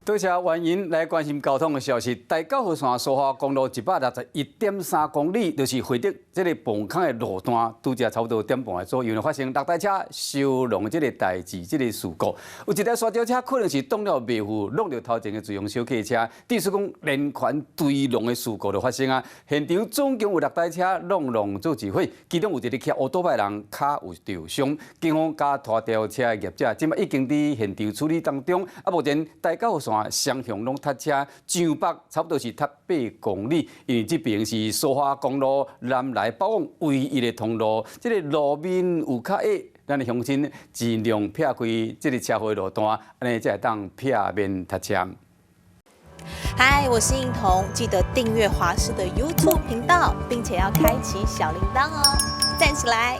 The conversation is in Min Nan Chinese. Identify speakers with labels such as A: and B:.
A: 多謝歡迎來關心交通的消息。台九號線蘇花公路161.3公里，就是會德這个磅空的路段，拄才差不多點半左右，發生六台車相挵這个代誌，這个事故。有一台沙石車可能是擋了袂赴，挵著頭前的自用小客車，致使講連環追撞的事故就發生啊！現場總共有六台車挵挵做一伙，其中有一个騎烏多擺人跤有受傷，警方佮拖吊車的業者，這擺已經佇現場處理當中。啊，目前台九號線雙向攏塞車，上北差不多是塞8公里，因為這邊是蘇花公路南來北往唯一的通路，這个路面有較矮，咱的鄉親盡量避開這个車禍路段，按呢才會當避免塞車。
B: 嗨，我是應彤，記得訂閱華視的 YouTube 頻道，並且要開啟小鈴鐺哦，讚起來！